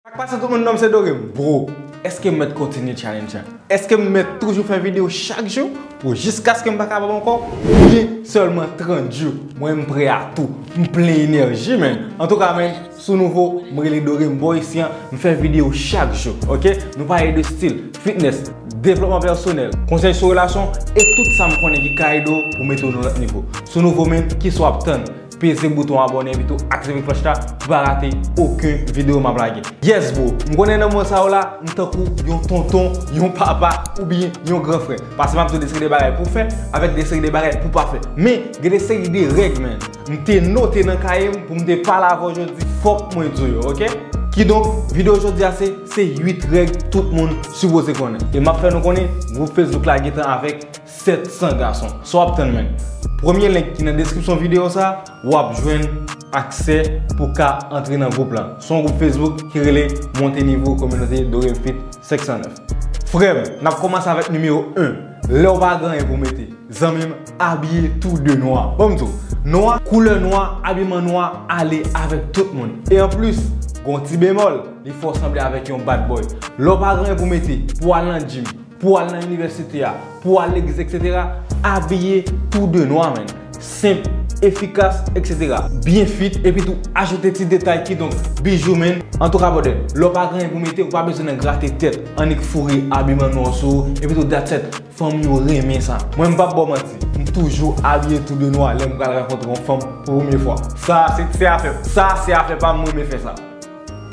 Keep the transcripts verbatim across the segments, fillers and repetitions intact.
Sa k pase tout moun, non m se Dorem. Bro, èske m mèt kontinye challenge la? Èske m mèt toujou fè videyo chak jou pou jiskaske m pa kapab ankò? Oubyen sèlman trant jou? Mwen m prè a tou. M plen enèji, man. Antouka, man, si w nouvo, m rele Dorem Boy isi an, m fè videyo chak jou, oke? Nou pale de stil, fitness, devlopman pèsonèl, konsèy sou relasyon, e tout sa m konnen ki ka ede w pou mete w nan lòt nivo. Si w nouvo, man, kisa w ap tann? Peze bouton abòne epi tou aktive klòch la pou pa rate okenn videyo m ap lage. Yes, bro, m konnen nan moman sa yo la, m tankou yon tonton, yon papa, oubyen yon gran frè. Paske m ap di w de seri de bagay pou w fè, avèk de seri de bagay pou w pa fè. Men, gen de seri de règ, man, m te note nan kaye m pou m te pale avè w jodi, fòk mwen di w yo, oke? Kidonk, videyo jodi a se, se uit règ tout moun sipoze konnen. E m ap fè nou konnen, gwoup Facebook la gentan avèk sèt san gason. Sa w ap tann, man? Premye link ki nan deskripsyon videyo sa, w ap jwenn aksè pou ka antre nan gwoup la. Se yon gwoup Facebook ki rele Monte Nivo Kominote Dorem Fit senk san nèf. Frè m, n ap kòmanse avèk nimewo en. Lè w pa gen anyen pou mete, zanmi m, abiye tou de nwa. Ban m di w, nwa, koulè nwa, abiman nwa ale avèk tout moun. E anplis, gon ti bemòl, li fè w sanble avèk yon bad boy. Lè w pa gen anyen pou mete, pou w al nan gym, pou w al nan inivèsite a, pou w al legliz, etsetera, abiye tou de nwa, man. Senp, efikas, etsetera. Byen fit, epi tou ajoute ti detay kidonk bijou, man. Antouka, brother, lè w pa gen anyen pou mete, ou pa bezwen nan grate tèt, annik foure abiman nwa w sou ou, epi tou that's it. Fanm yo renmen sa. Mwen, m p ap ba w manti, m toujou abiye tou de nwa lè m pral rankontre yon fanm pou premye fwa. Sa, se, se afè, sa, se afè pa m, m renmen fè sa.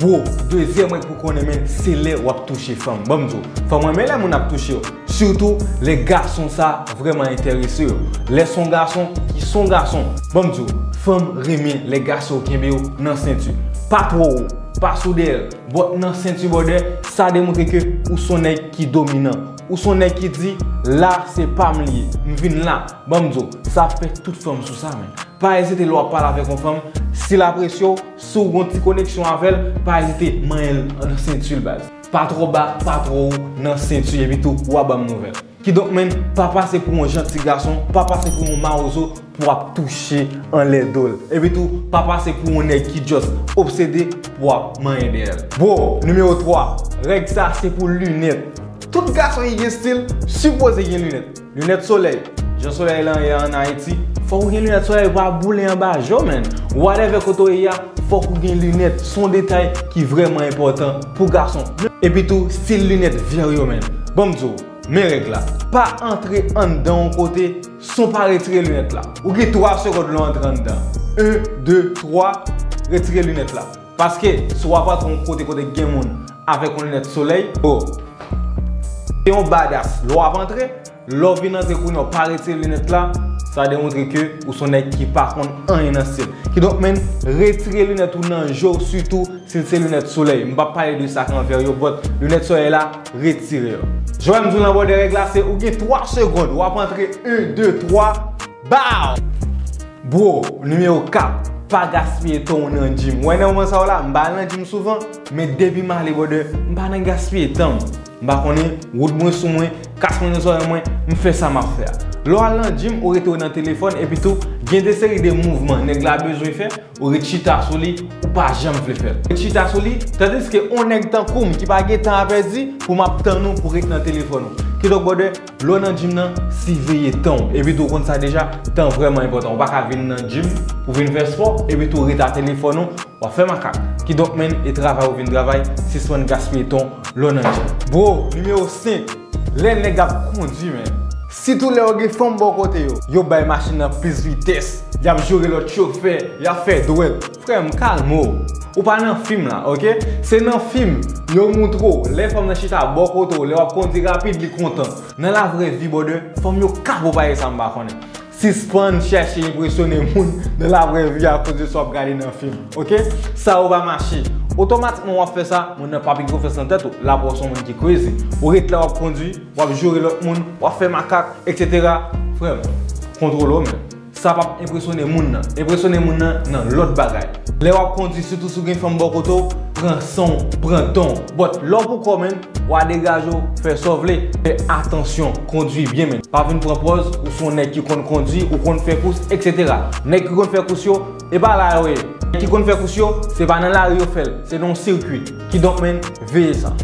Bro, dezyèm règ pou konnen, man, se lè w ap touche fanm. Ban m di w, fanm renmen lè moun ap touche yo. Sitou lè gason sa vrèman enterese yo. Lè se yon gason ki se yon gason. Ban m di w, fanm renmen lè gason yo kenbe yo nan senti. Pa twò wo, pa sou dèyè, but nan senti, brother, sa demontre ke ou se yon nèg ki dominan. Ou se yon nèg ki di, la, se pa m li ye. M vin la. Ban m di w, sa ap fè tout fanm sou sa, man. Pa ezite lè w ap pale avèk yon fanm, si l apresye w, si w gon ti koneksyon avè l, pa ezite manyen l nan senti l, baz. Pa twò ba, pa twò wo nan senti, epi tou, w a ban m nouvèl. Kidonk, man, pa pase pou yon janti gason, pa pase pou yon mawozo pou w ap touche anlè do l. Epi tou, pa pase pou yon nèg ki just obsede pou w ap manyen dèyè l. Bro, nimewo twa, règ sa se pou linèt. Tout gason ki gen stil sipoze gen linèt. Linèt solèy. Jan solèy la ye ann Ayiti, fòk ou gen linèt solèy pou pa boule anba je w, man. Whatever kote w ye a, fòk ou gen linèt. Se yon detay ki vrèman enpòtan pou gason. Epi tou, stil linèt vè yo, man. Ban m di w, men règ la. Pa antre anndan yon kote san w pa retire linèt la. Ou gen twa segonn lè w antre anndan. En, de, twa, retire linèt la. Paske, si w ap antre yon kote kote gen moun avèk yon linèt solèy, oh, se yon badass. Lè w ap antre, lè w vin antre kounye a, w pa retire linèt la, sa demontre ke ou se yon nèg ki pa konn anyen nan stil. Kidonk, man, retire linèt ou nan je w, sitou si l se linèt solèy. M p ap pale de sa k an vè yo, but linèt solèy la, retire yo. Jan m di w nan bò de règ la, se ou gen twa segonn, w ap antre, en, de, twa, bow! Bro, nimewo kat, pa gaspiye tan w nan gym. Wè nan moman sa yo la, m pa al nan gym souvan, men depi m ale, brother, m pa nan gaspiye tan m. M pa konnen, wout mwen sou mwen, kas mwen nan zòrèy mwen, m fè sa m ap fè a. Lè w al nan gym, ou rete w nan telefòn, epi tou, gen de seri de mouvman nèg la bezwen fè, ou ret chita sou li, ou pa janm vle fè l. Ou ret chita sou li, tandiske yon nèg tankou m ki pa gen tan a pèdi, pou m ap tann ou pou ret nan telefòn ou. Kidonk, brother, lè w nan gym nan, siveye tan w. Epi tou, w konn sa deja, tan vrèman enpòtan. Ou pa ka vin nan gym pou vin fè spò, epi tou, w ret a telefòn ou, w ap fè makak. Kidonk, man, e travay ou vin travay, sispann gaspiye tan w lè w nan gym. Bro, nimewo senk, lè nèg ap kondui, man. Sitou lè yo gen fanm bò kote yo, yo bay machin nan plis vitès, y ap jere lòt chofè, y ap fè dwèt. Frè m, kalme w. Ou pa nan fim la, oke? Se nan fim, yo moutre w, lè fanm nan chita bò kote w, lè w ap kondui rapid, li kontan. Nan lavrè vi, brother, fanm yo kapopaye sa m pa konnen. Sispann chèche enpresyone moun nan lavrè vi akoz de sa w ap gade nan fim, oke? Sa yo pa mache. Otomatikman w ap fè sa, moun nan pa pi gen konfyans nan tèt ou, l ap wè w se yon moun ki crazy. Ou ret la w ap kondui, w ap joure lòt moun, w ap fè makak, etsetera. Frè m, kontwole w menm. Sa p ap enpresyone moun nan. Enpresyone moun nan nan lòt bagay. Lè w ap kondui, sitou si w gen fanm bò kote w, pran san w, pran tan w. But lè w pou kò, man, w a degaje w, fè sa w vle. Fè atansyon, kondui byen, man. Pa vin pran pòz ou se yon nèg ki konn kondui, ou konn fè kous, etsetera. Nèg ki konn fè kous yo, E pa la yo ye. Ki konn fè kous yo, se pa nan lari yo fè l, se nan yon sirkwi. Kidonk, menn, veye sa.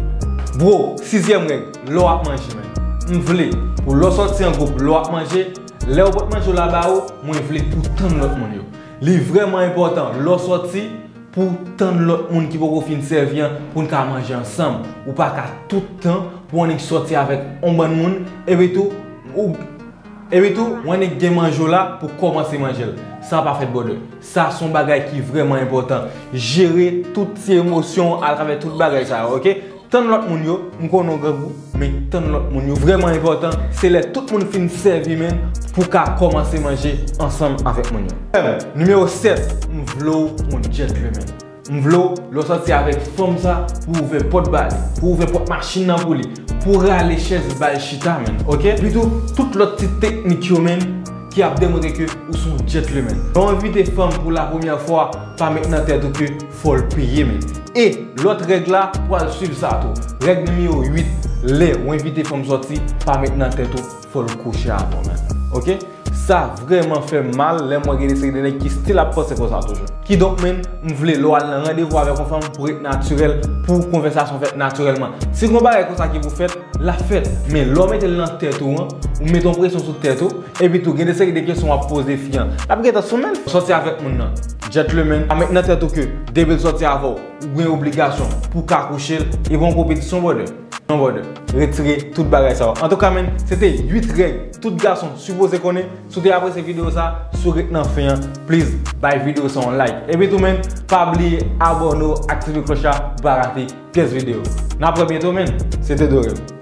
Bro, sizyèm règ, lè w ap manje, menn. M vle, pou lè w sòti an gwoup, lè w ap manje, lè yo pot manje w la ba ou, mwen vle pou tann lòt moun yo. Li vrèman enpòtan, lè w sòti, pou tann lòt moun ki poko fin sèvi an, pou n ka manje ansanm. Ou pa ka tout tan pou annik sòti avèk yon bann moun, epi tou, ou Epi tou, w annik gen manje w la pou kòmanse manje l. Sa pa fèt, brother. Sa se yon bagay ki vrèman enpòtan. Jere tout ti emosyon w atravè tout bagay sa yo, oke? Tann lòt moun yo, m konnen w grangou, men tann lòt moun yo vrèman enpòtan. Se lè tout moun fin sèvi, menn, pou w ka kòmanse manje ansanm avèk moun yo. Nimewo sèt, m vle w yon gentleman. M vle w, lè w sòti avèk fanm sa, pou w ouvè pòt ba li, pou w ouvè pòt machin nan pou li, pou w rale chèz ba l chita, menn, oke? Epi tou, tout lòt ti teknik yo, menn, ki ap demontre ke ou se yon gentleman. Lè w envite fanm pou la premyè fwa, pa met nan tèt ou ke fò l peye, menn. E lòt règ la, pral swiv sa tou. Règ nimewo uit, lè w envite fanm sòti, pa met nan tèt ou fò l kouche avè w, menn. Oke? Sa vrèman fè m mal lè m wè gen de seri de nèg ki still ap panse konsa toujou. Kidonk, menn, m vle lè w al nan randevou avèk yon fanm pou ret natirèl, pou konvèsasyon fèt natirèlman. Si gen yon bagay konsa ki pou fèt, l ap fèt. Men lè w mete l nan tèt ou an, ou mete yon presyon sou tèt ou, epi tou gen de seri de kesyon w ap poze fi an. L ap gentan sou men l. Sòti avèk moun nan. Gentleman, pa met nan tèt ou ke depi l sòti avè w, ou gen obligasyon pou w ka kouche l, e pa yon konpetisyon, brother. Non, brother. Retire tout bagay sa yo. Antouka, menn, se te uit règ tout gason sipoze konnen. Si w te apresye videyo sa, si w ret nan fen an, please, bay videyo sa yon like. Epi tou, menn, pa bliye abòne w, aktive klòch la pou w pa rate pyès videyo. N ap wè byento, menn. Se te Dorem.